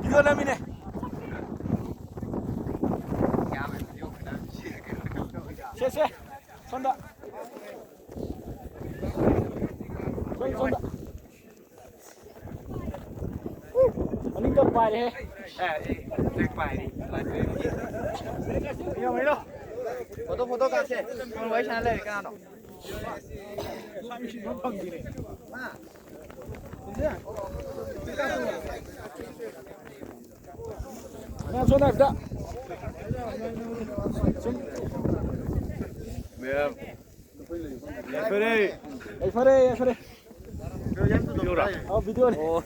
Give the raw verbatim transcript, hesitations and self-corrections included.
Video ꯅꯝꯃꯤꯅꯦ꯫ ꯁꯦ, ꯁꯦ, ꯁꯣꯝꯗ꯫ ꯁꯣꯝ, ꯁꯣꯝꯗ꯫ ꯃꯅꯤꯡꯗ ꯄꯥꯏꯔꯦꯍꯦ꯫ ꯐꯣꯇꯣ, ꯐꯣꯇꯣ ꯀꯥꯞꯁꯦ꯫ ꯐꯣꯟ ꯋꯥꯔꯤ ꯁꯥꯟꯅ ꯂꯩꯔꯦ, ꯀꯅꯥꯅꯣ? ꯃꯌꯥꯝ ꯁꯣꯝꯗ ꯍꯥꯏꯐꯦꯠ꯫ ꯁꯨꯝ꯫ ꯌꯥꯏꯐꯔꯦ꯫ ꯌꯥꯏꯐꯔꯦ, ꯌꯥꯏꯐꯔꯦ꯫ ꯚꯤꯗꯤꯑꯣꯔꯣ? ꯑꯧ, ꯚꯤꯗꯤꯑꯣꯅꯦ꯫ ꯑꯣ꯫